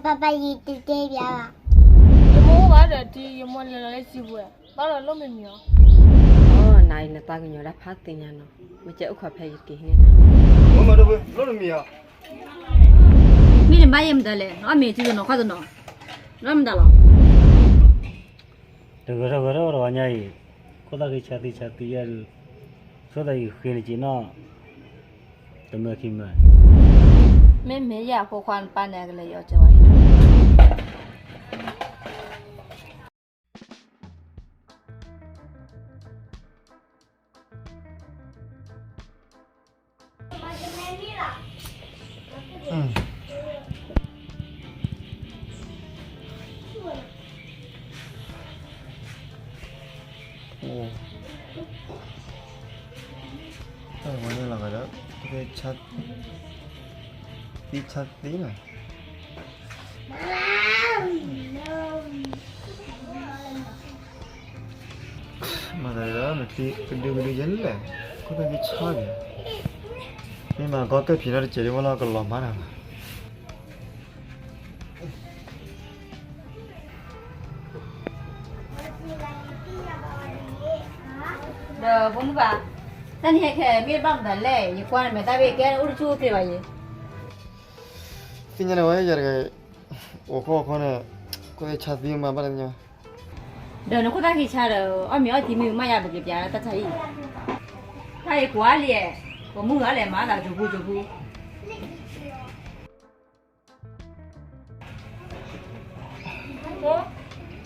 ပါပါ ရေတတဲပြပါ ယမိၢ်အိၣ်ဘၣ်ဒီးထံ ယမိၢ်လဲၤလီၤလၢစံပူၤဝဲ ဘၣ်လီၤလိၣ်မ့ၢ်မ့ၢ်အီၤ. အိ နၤအံၤနသးကညီၤတၢ်ဖးသ့ၣ်ညါနီၤ, မ့ၢ်ကဲအိၣ်ခိးဖဲယက့ၤဟံၣ်န့ၣ်, မ့ၢ်တဘၣ်ယဲမတၤလဲၣ်, အီၣ်မ့ၤစုတနီၤခီၣ်တနီၤ, နမတၤလီၤ. တဂၤတဂၤတဂၤတဂၤညါအံၤ, ခိၣ်သၣ်ဃံဆါသံဆါသံယဲဒုး, ဆိသးယဃ့နက့နီၤ, တမၢခံမၢ, မ့မ့ၢ်ယဲအဖိခွါနပၢ်န့ၣ်ကလဲၤယီၤကၢဝဲဟံၣ် ဝဲန့ၣ်လီၤဒီး, သံဆါသံနီၤ, မၤသးဒီး နသံကဒုကဒုယဲလဲၣ်, ခိၣ်သၣ်သံဆါန့ၣ်, မ့ၢ်မၤကီကဲဖံးနီတစဲးဒ်ဝဲလီၤ ကလီၤမၤနၤဘၣ်. ဒီးဖိမုၣ်ဘၣ်, တၢ်နဟဲခဲမ့ၢ်တဘၣ်မတၤလဲၣ်, ယကွၢ်နမဲာ်တၢ်ဘ့ၣ်ကဲအိၣ်တဆူၣ်အိၣ်ချ့ဘၣ်ယဲ, သ့ၣ်ညါန့ၣ်ဝဲယၤတဂၤ, အိၣ်ခိၣ်အိၣ်ခိၣ်န့ၣ်, ခိၣ်သၣ်ဆါသံမၤဘၣ်တသ့ၣ်ညါ, ဒီးနခိၣ်သၣ်ဃံဆါဒီး အီၣ်မ့ၤအီထံမ့ၢ်မးယၤ ပကပျးတၢ်ဆါဟံၣ်, တၢ်အံၤကွၢ်လံ, ပမုၢ်ဂၤလဲၤမၤသးကၠိဖိကၠိဖိ ဖိ,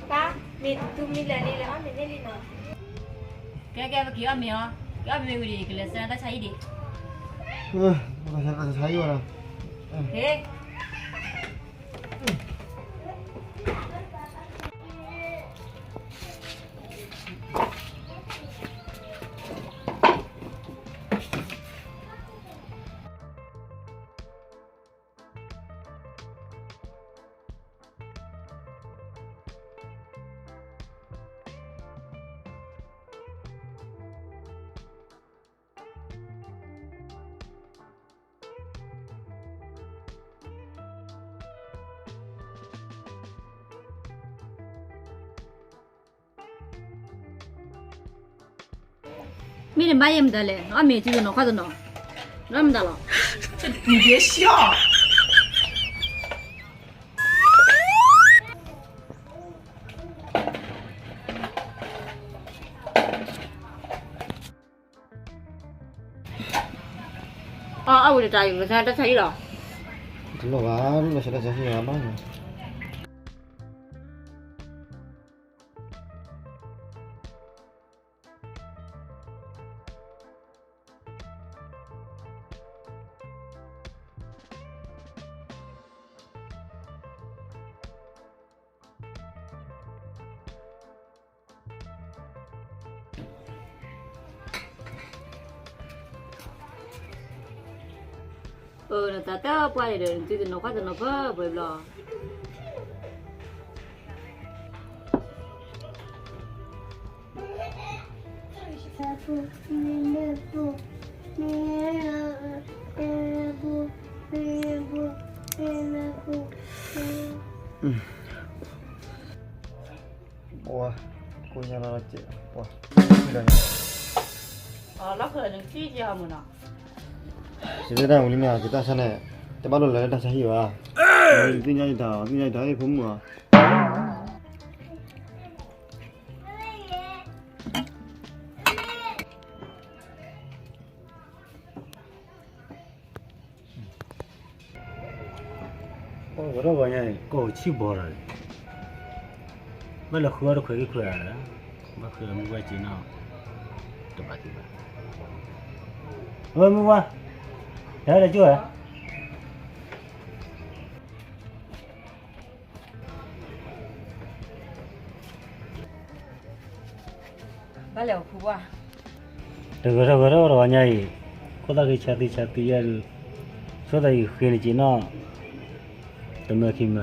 ပၢ်, မ့ၢ်တမံၤလဲၣ်န့ၣ်လဲၣ် အီၣ်မ့ၤန့ၣ်လံနီၤ, ကဲကဲ ပက့ၤအီၣ်မ့ၤအီၤ, က့ၤအီၣ်မ့ၤဝံၤဒီး ကလဲၤဆါတၢ်ဆါဟံၣ်ဒံး, တၢ်ဆါဟံၣ်ဝဲနီၤ, ဟ့ မ့ၢ်နဘၣ်ယဲမတၤလဲၣ်, အီၣ်မ့ၤစုတနီၤခီၣ်တနီၤ, နမတၤလီၤ. အီၣ်အီၣ်ဝံၤတတၤအံၤ ကဆါတၢ်ဆါဟံၣ်လီၤ. တလိၣ်ဘၣ်, လၢဆါတၢ်ဆါဟံၣ်လီၤဘၣ်. အၢ နသးတပှၢ်န့ၣ်ဒီး နသုတနီၤခီၣ်တနီၤဖၢပှဲၤဘျီ. ပှၤကိးညါလီၤကဲး, ပှၤ, လီၤဃၢၤနကံၢ်ကဲအီၤမုၢ်နီၤ. ယတဲတၢ်ဝံၤလံမ့ၢ်ဧါ, ယတၢ်ဆါန့ၣ် တဘၣ်လိၣ်လၢတၢ်ဆါဟံၣ်ဘၣ်. သ့ၣ်ညါယတၢ်, သ့ၣ်ညါယတၢ်, ဖိမုၣ်ဧါ. ကီၢ်ကီၢ်ညါအံၤ ကီၢ်ဆံၣ်ဘီဒီး, ဘၣ်လဲၤဃုအီၣ်တခွဲးက့ၤခွဲးဧါ, ဘၣ်ဃုအီၣ်မုၢ်ဝဲက့ၤနီၤ, တဘၣ်သ့ၣ်ဘၣ်, အမုၢ်ဝါ, တၢ်လဲၤကၠိဧါ. ဘၣ်လဲၤအီၤဖုဘၣ်. တဂၤတဂၤတဂၤတဂၤညါအံၤ, ခိၣ်သၣ်ဃံဆါသံဆါသံယဲဒုး, ဆိသးယဃ့နက့နီၤ, တမၢခံမၢ,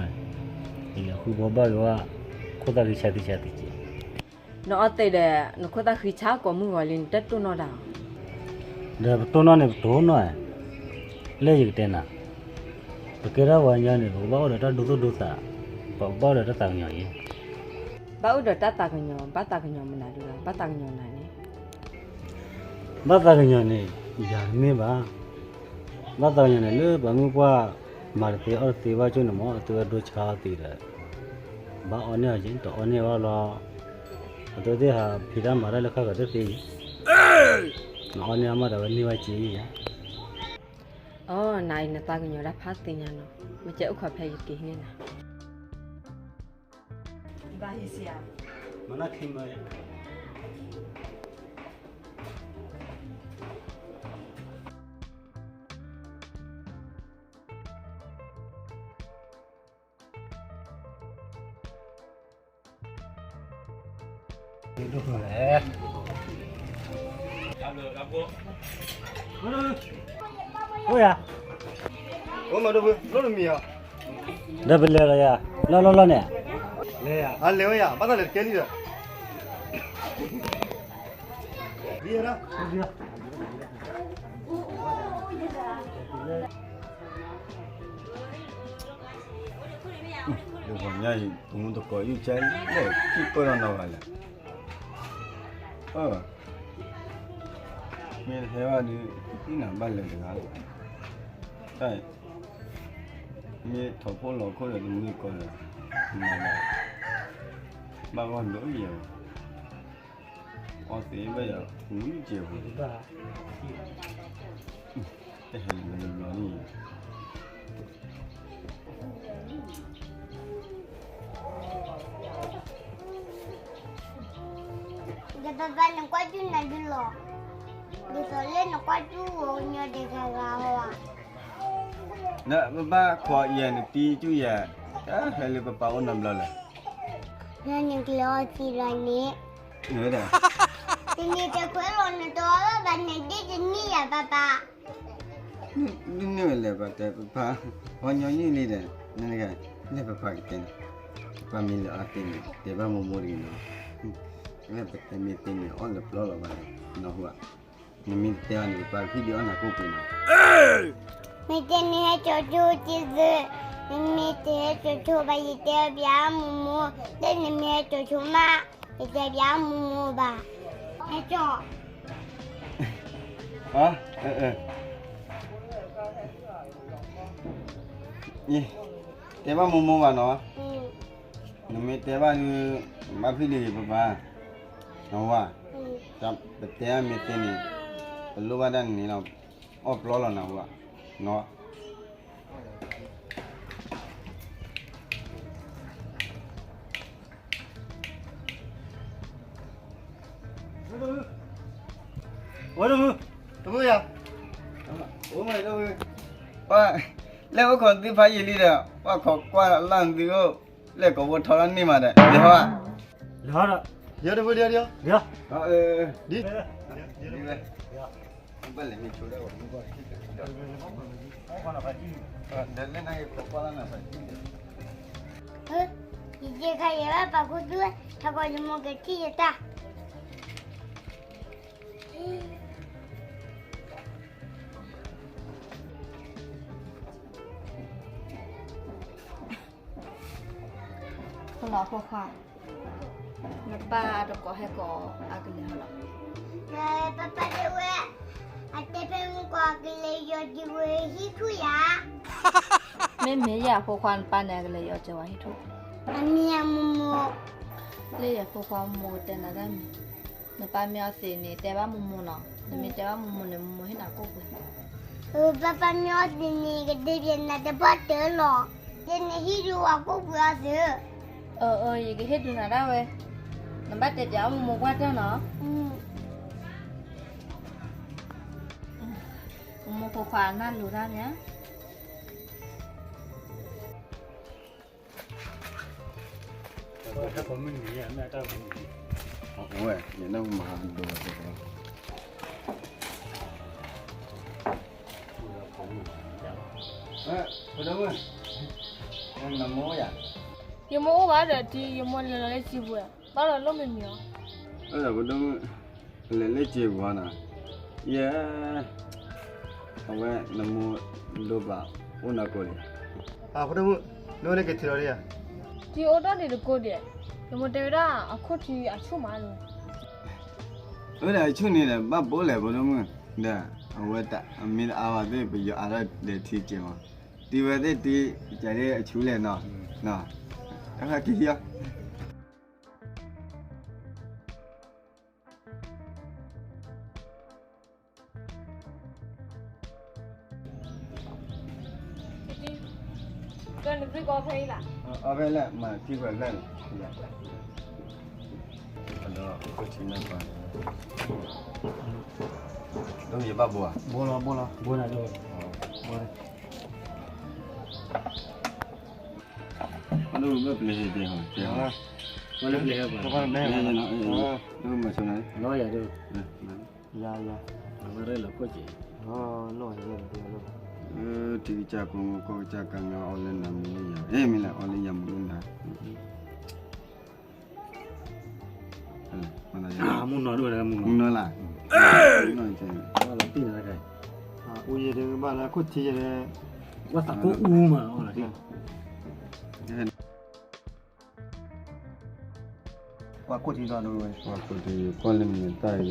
ယလဲၤဃုဘီဘၣ်က့ၤဝဲ, ခိၣ်သၣ်ဃံဆါသံဆါသံက့, နအီၣ်သ့ၣ်ဒီး နခိၣ်သၣ်ဃံဆါကိးမုၢ်ဂီၤလံ နတတိၢ်နီၣ်တၢ်, ဒီးပတိၢ်နီၣ်န့ၣ်ပတိၢ်နီၣ်, လၢယကတဲနၤ, ပကဲထီၣ်ပှၤကညီန့ၣ် ပကဘၣ်အိၣ်ဒီးတၢ်ဒိသူၣ်ဒိသး, ပကဘၣ်အိၣ်ဒီးတၢ်သးကညီၤအံၤ. ဘၣ်အိၣ်ဒီးတၢ်သးကညီၤ, ဘၣ်သးကညီၤမနုၤဒုလီၤ, ဘၣ်သးကညီၤနၤန့ၣ်. ဘၣ်သးကညီၤန့ၣ် ယၤတမ့ၢ်ဘၣ်. ဘၣ်သးကညီၤန့ၣ် လၢပှၤမုၢ်ပှၢ်မၤတသ့အီၣ်တသ့ဘၣ်ကၠိၣ်န့ၣ်မ့ၢ် အသုဝဲဒိဆါအီၤသ့ဒီး ဘၣ်အီၣ်န့ၢ်အီၤက့ၤ တအီၣ်န့ၢ်ဘၣ်လီၤ. အသုသ့ၣ်ဟးဖံးတၢ်မၤတၢ်လၢခါခီတသ့အံၤ, နအီၣ်န့ၢ်အမးဒီးဝဲန့ၢ်ဘၣ်က့ၤယၤ. အိ နၤအံၤနသးကညီၤတၢ်ဖးသ့ညါနီၤ, မ့ၢ်ကဲအိၣ်ခိးဖဲယက့ၤန့ၢ်နၤ. ဘၣ်ဟံးစံးဧါ, မနၢ်ခံမၢယၤ. အိၣ်ယၤ, အိၣ်မးဒိၣ်ဖု, လီၤတမံၤဧါ, ဒီးပလဲၤလီၤယၤ, လီၤလီၤလီၤန့ၣ်, လဲၤယၤ, အလဲၤဝဲယၤ, ဘၣ်သးလဲၤတကဲလံဒီး ဒ်ပှၤညါအံၤ တမူတကိးယုၢ်ကဲလဲၣ် ထံၣ်ပၢၢ်ထီၣ်နီၤဂၤလဲၣ်, အၢ, မ့ၢ်တဟဲဘၣ်ဒီး သ့ၣ်နၤဘၣ်လဲၤတဂၤလီၤ, တၢ်, မ့ၢ်ထီၣ်ဖိလီၤခိၣ်ဒီးတမူတကိးဒီး, မၤဒီး, ဘၣ်ဂီၢ်ဒိၣ်ယဲၢ် အီသံးဘၣ်ယၤ ဝံၤကဲၢ်ပူၤ, တဟဲလၢဘျီန့ၣ်, ဒီးပပၢ်နကွၢ်ကၠူၣ်နၤဒုလီၤ, ဒ်သိးလၢနကွၢ်ကၠူၣ်ဧိၤညီဒဲးဂၤဂၤဧါ, ဒီးပဘၣ်ခိးယဲၢ်နတံၤကၠူၣ်ယဲၢ်, တဟဲလၢပပၢ်အိၣ်နီတဘျီလၢၤ နကလဲၤအီသံးလီၤန့ၣ်, တနံၤတခွဲလီၤ နတအီဘၣ်ဘၣ်န့ၣ် ဒ်တနံၣ်ယၤပၢ်ပၢ်, ဒ်န့ၣ်ဝဲလဲၣ် ပှၤတဲပပၢ်, ပှၤညီနုၢ်လံဒီး, နက, လၢပပၢ်ကတဲန့ၣ်, ပပၢ်မ့ၢ်လဲၤအီသံးန့ၣ် တဲဘၣ်မိၢ်မိၢ်တဂ့ၤနီၤ, လၢပတဲမ့ၢ်သ့န့ၣ် အီၣ်လၢပျီလီၤဘၣ်န့ၣ်, နဟူဧါ, နမ့ၢ်တတဲအီၤန့ၣ် ပပၢ်ကဟံၣ်ဒုးအီၣ်နၤကိၣ်ပှ့ၤနီၤ မ့ၢ်တဲနဟဲကၠီၤဆိက့ၤသု, နမ့ၢ်တဟဲကၠီၤဆိဘၣ် ယတဲပျးမိၢ်မိၢ်, လၢနမ့ၢ်ဟဲကၠီၤဆိမး, ယတဲပျးမိၢ်မိၢ်ဘၣ်, ဟဲကၠီၤ, တဲဘၣ်မိၢ်မိၢ်ဘၣ်နီၤ, နမ့ၢ်တဲဘၣ်ဒုး, ဘၣ်ဖံးလံပပၢ်, နဝါ, ပတဲအမ့ၢ်သ့န့ၣ်, ပလိၣ်ဘၣ်ဒၣ်န့ၣ်လီၤ, အီၣ်ပျီလီၤနဟူဧါ, နီၤ ဝဲဒၣ်မုၢ်, တမုၢ်ယၤ, အိၣ်မးဒၣ်မုၢ်, ပှၤ, လၢအိၣ်ခိးသုဖးယံာ်လံဒီး ပှၤခိးကွၢ်လၢ်သုအိၣ်, လဲၤကိးဖိထီလၢန့ၣ်မးဒီး လဲၤဟီဧါ, လဲၤဟီဒီး, ဒီးတမုၢ်ဒီး, ဒီး, ဒ်, ဒ်ဝဲ, ဘၣ်လဲၤမ့ၢ်ဆိဒၣ်ဝဲ, ဒီးလၢနၤယခိးကွၢ်လၢ်နၤဖးယံာ်ဒီး ယက့ၤခါယဲၢ်ဘၣ်ပာ်ခူသူၣ်ဝဲ, ထးကီးယမိၢ်ကထံၣ်ယတၢ်, လီၤဖိခွါ, နပၢ်တကိးဟဲကိးအကလဲၤဟီလီၤ, ပၢ်ပၢ်တဲဝဲ, အတဲဖဲမုၢ်ကီးအကလဲၤယီၤက့ၤဝဲဟံၣ်ထူၣ်ယၤ, မ့မ့ၢ်ယၤဖိခွါနပၢ်န့ၣ် အကလဲၤယီၤက့ၤဝဲဟံၣ်ထူၣ်, အမံၤအမိၢ်မိၢ်, လၢယၤဖိခွါမိၢ်တဲနၤတၢ်မံၤ, နပၢ်မ့ၢ်အီသံးန့ၣ် တဲဘၣ်မိၢ်မိၢ်နီၤ, နမ့ၢ်တဲဘၣ်မိၢ်မိၢ်န့ၣ် မိၢ်မိၢ်ဟ့ၣ်နၤကိၣ်ပှ့ၤ ပၢ်ပၢ်မ့ၢ်အီသံးန့ၣ် ကဒုးပျဲနၤတပှၢ်တၢၢ်လီၤ, ယန့ၣ်ဟံၣ်ဒုးဝဲကိၣ်ပှ့ၤအီသံး, အၢ အၢ ယကဟ့ၣ်ဒုးနၤဒၣ်ဝဲ, နဘၣ်တဲပျးအီၣ်မိၢ်မိၢ်ပှၢ်တၢၢ်နီၤ, မိၢ်မိၢ်ဖိခွါနၢ်လိၤတၢ်မ့ၢ်ဧါ ဝဲ, ယနၢ်ဟူမၤဟးဒိးလီၤတဲ, နမိၢ်ယၤ, ယမိၢ်အိၣ်ဘၣ်ဒီးထံ ယမိၢ်လဲၤလီၤလၢစံပူၤ, ဘၣ်လီၤလိၣ်မ့ၢ်မ့ၢ်အီၤ, ပဒိၣ်မုၣ်, လဲၤလၢစံပူၤနီၤ, ယဲ, အဝဲနမိၢ်ဒိၣ်ပာ်အိၣ်နီၢ်ကိးလံဧါ ဖိဒိၣ်မုၣ်, နအိၣ်လၢကထံလီၤဒံးဧါ. ထံအိၣ်ဒီးဒံးတကိးဒံး, နမိၢ်တဲဝဲဒၣ်အခိၣ်ထံအဆူၣ်မးလီၤ. အဝဲဒၣ်အဆူၣ်န့ၣ်ဒီး ဘၣ်ဘိလဲၣ်ဖိဒိၣ်မုၣ်, ဒီးအဝဲတၢ်အမ့ၢ်တအါဘၣ်သ့ၣ် ပယီၤအါထီၣ်ဒီးထံက့ၤမး, တံၤဝဲသ့ၣ်တံၤ ကဲဒ်အဆူၣ်လဲၣ်နီၤ, အက့ၤဟံၣ်အီၤ အီၣ်ဖဲလဲၣ် မၤထံကွၢ်လဲၣ်လီၤ, ဒီးခိၣ်ထံန့ၣ်ပှၤ, ဒ်ယဘၣ်ဘိဧါ, ဘိလီၤ ဘိလီၤ ဘိလီၤ, ဘိလီၤ, ဘၣ်ပျဲၤဟဲတဲဟီ, ဘၣ်ပျဲၤဟဲပှၤ, မၤဆိနၤ, လီၤယၤဒိၣ် ယၤယၤ, အဝဲရဲၣ်လီၤခိၣ်က့ၤ, လီၤယၤ, ထံကစၢ်ကိးမူ ကီၢ်ကစၢ်ကါငါ အီၣ်လၢနၤမူလၢယၤ, အ့ မ့ၢ်လဲၣ် အီၣ်လၢယၤမူလၢနၤ, မူနီၤဒိၣ်ဝဲ မူနီၤလၢ်, လီၤတံၢ်နၤ, အူယဲၢ်တဘၣ်လၢခိၣ်ထံယဲၢ်, ဝဲသးကိၢ်အူမးလီၤ, ပှၤခိၣ်ထံဒီးဝဲ, ပှၤခိၣ်ထံ ကွၢ်လၢမ့ၢ်တၢ်အံၤ,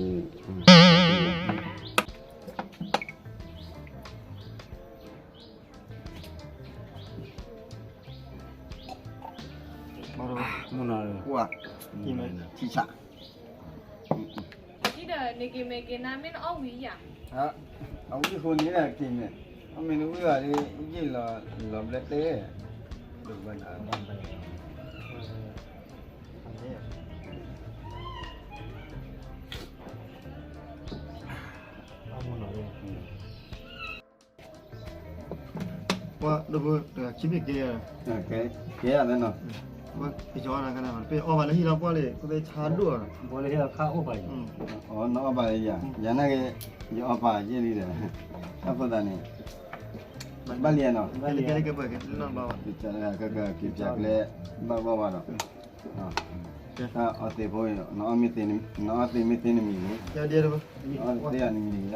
မူနီၤ, ကွၢ်, ထံဆး, ဒ်ဒီး နက့ၤမ့ၢ်က့ၤနၤ မ့ၢ်နအီၣ်ဝံၤယၤ, အဝံၣ်ဃိန့ၣ်ဒၣ်က့ၤမ့ၢ်, အမ့ၢ်နဝံၣ်ဘၣ်ဒီး ယ့ၢ်လီၤဘျဲၣ်တဲ, ပှၤဒိၣ်ဖိ တဂၤခံဘ့ၣ်ကဲ, ကဲယၤလၢနီၤ, ပအီၣ်ဘၣ်လၢဟံၣ်လီၤပှၢ်လံ ကသ့ဆါဒိၣ်, ဘိလၢဟံၣ်လီၤခါအိၣ်ဘၣ်ယၤ, အီၣ်နအီၣ်ဘၣ်လၢယၤ, ယၤနာ်က့ၤ, ယအီၣ်ပာ်ယဲၢ်လံဒီး, အဃိသတးန့ၣ်, ဘၣ်လံနီၤ, ကဲလၢကဲလၢကဲပှဲၤကဲလၢနီၤဘၣ်, ကက့ၤပျးကျဲ, ဘၣ်ဘၣ်ဘၣ်ဒီး တၢ်အီၣ်သ့ၣ်ဖိ, နအီၣ်သ့ၣ်မ့ၢ်သ့နမံၤန့ၣ်, အီၣ်သ့ၣ်ယၤနမံၤန့ၣ်, နက့ၤဆှီ, နက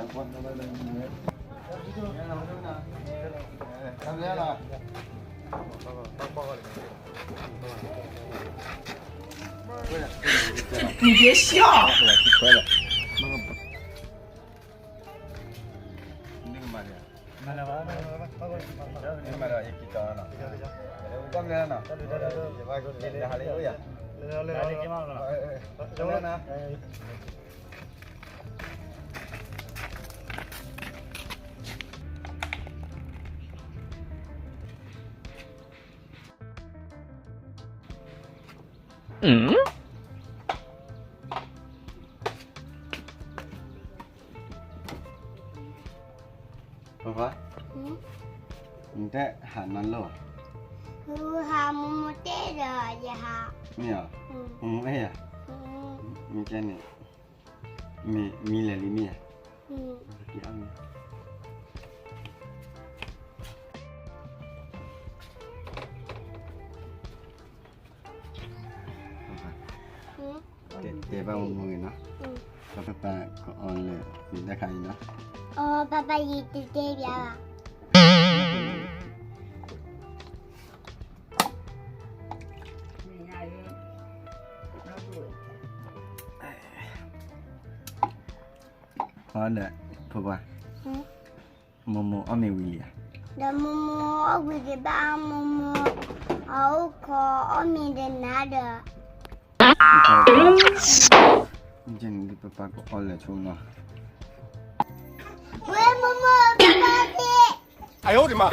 မၤန့ၣ်, မၤဒီးယက့ၤကၠီနီၤ, ကမၤနီၤ, ပပၢ်, နတဲဟးနၤလိၣ်ဧါ, ဟးမိၢ်မိၢ်တဲဒီးယဟး, မ့ၢ်ဧါ, မိၢ်မိၢ်အဲၣ်ဧါ, မ့ၢ်ကဲန့ၣ်, မ့ၢ်မံၤလဲၤလံမ့ၢ်ဧါ, က့ၤအီၣ်မ့ၢ် တဲဘၣ်မိၢ်မိၢ်ဂ့ၤနီၤ, ပၢ်ပၢ်ကအီၣ်လၢာ် မ့ၢ်တၢ်ခါအံၤနီၤ, အီ ပၢ်ပၢ်ယံၤတတဲဘၣ်ဘၣ်, အီဒီး ဖိခွါ, မိၢ်မိၢ်အီၣ်မ့ၤဝံၤလံဧါ, ဒီးမိၢ်မိၢ်အီၣ်ဝံၤဒံးဘၣ်, မိၢ်မိၢ်အအိၣ်ခိးအီၣ်မ့ၤဒီးနၤဒီး, ယန့ၣ်ဒ်ပၢ်ပၢ်ကအီၣ်လၢာ်ဆိနီၤ, ဝဲမိၢ်မိၢ်ပၢ်ပၢ်သ့, ပၢ်တဲနၤတဲဒီးမိၢ်မိၢ်တ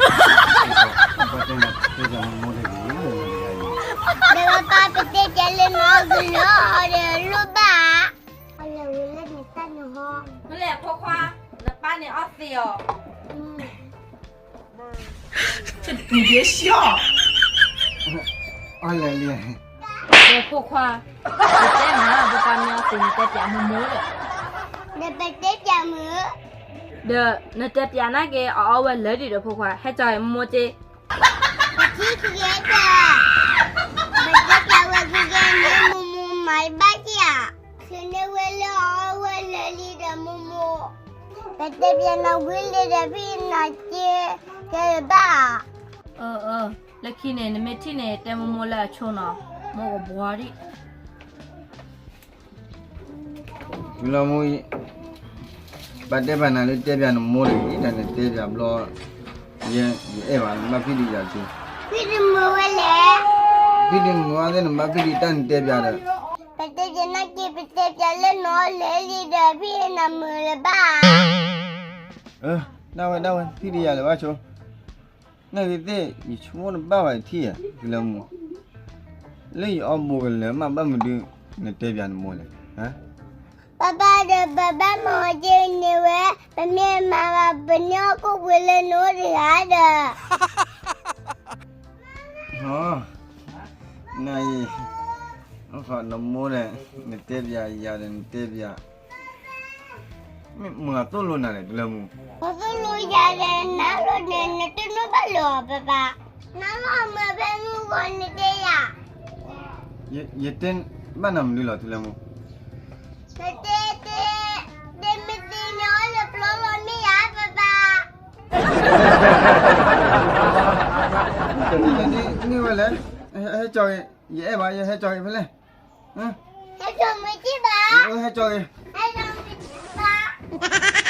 ဂ့ၤ, ဒီးပၢ်ပၢ်ပတဲတဲလၢနအီၣ်ကလီဒီးလိၣ်ဘၣ်, အီၣ်လၢာ်ဝံၤလၢနတၢ်နဟီ, မ့ၢ်လဲၣ်ဖိခွါ, နပၢ်န့ၣ်အီၣ်သ့အီၤ, အီၣ်လၢာ်လံ, ဒီးဖိခွါ, ပတဲမး ပၢ်ပၢ်မ့ၢ်အီၣ်သ့နတဲပျးမိၢ်မိၢ်ဒီး, ဒီးပတဲပျးမုၢ်, ဒီးနတဲပျးနာ်က့ၤ အအီၣ်ဝဲလၢာ်ဒံးဒီးဖိခွါ ဟဲကၠီမိၢ်မိၢ်က့ၤ, ပထံၣ်ကယဲၢ်ဒီး, ပတဲပျးဝဲကယဲၢ်န့ၣ် မိၢ်မိၢ်မၤတဘၣ်က့ၤဧါ, ချုးန့ၢ်ဝဲလၢအအီၣ်ဝဲလၢာ်လံဒီးမိၢ်မိၢ်, ပတဲပျးနၤဝံၤလံဒီးဖံနၤက့ၤ, ကဲဘၣ်, အၢ အၢ လၢခံန့ၣ် နမ့ၢ်ထံၣ်န့ၣ် တဲမိၢ်မိၢ်လၢအဆိနီၤ, မိၢ်ကဘှီဒံး. ဖုလီၤမူ, ပၢ်တဲဘၣ်နၤလၢတဲပၠးနမိၢ်န့ၣ်, တၢ်နတဲပၠးဘျီ, ယ, ယအဲၣ်ဘၣ် နဘၣ်ဖံးဒံးယၤတက့ၢ်. ဖံးဒံးမုာ်ဝဲလဲၣ်. ဖံးဒံးမုာ်ဝဲသ့ၣ် နဘၣ်ဖံးဒံးတၢ်နတဲပၠးဒီး. ပတဲပၠးနၤက့ၤ ပတဲပၠးလၢနီၢ်လဲၤလံဒီး ဖံးနၤမုာ်လၢၤဘၣ်. ဒၣ်ဝဲ ဒၣ်ဝဲ ဖံးဒံးယၤလၢၤဘၣ်ဆိ. နဂ့ၤသ့ၣ် ယဆိကမိၣ်တဘၣ်ဘၣ်ထံၣ်ဧါ ဖုလီၤမူ, လၢယအီၣ်ဘိကလၢၤမး ဘၣ်မနုၤဒုး နတဲပၠးနမိၢ်လဲၣ်. ပၢ်ပၢ်ဒီး ပဘၣ်မၤက့ၤန့ၢ်ဝဲ, ပမ့ၢ်မၤဘၣ် ပန့ၢ်အီၣ်ကိၣ်ပှ့ၤလၢနအိၣ်တဂၤဒီး. နအံၤ, နမိၢ်န့ၣ် နတဲပၠးယၤဒီး နတဲပၠး မ့ၢ်မၤသိၣ်လိနၤလဲၣ် ဖုလီၤမူ. မၤသိၣ်လိယၤဒီး နၤလီၤန့ၣ် နတနီၣ်ဘၣ်လၢၤ ပၢ်ပၢ်, နၤလီၤမၤဖဲမုၢ်ဂီၤနတဲယၤ. ယတဲဘၣ်နၤမနုၤလီၤ ဖုလီၤမူ. နတဲတဲ, တဲမ့ၢ်သ့န့ၣ် အီၣ်လၢပျီလီၤမ့ၢ်ယၤ ပၢ်ပၢ်. န့ၢ်ဝဲလဲၣ်, ဟဲကၠီဂ့ၤ, ယအဲၣ်ဘၣ် ယဟဲကၠီဂ့ၤဖဲလဲၣ်. ဟဲကၠီမ့ၢ်က့ၤဘၣ်, ဟဲကၠီဂ့ၤ, ဟဲကၠီမ့ၢ်က့ၤဘၣ်.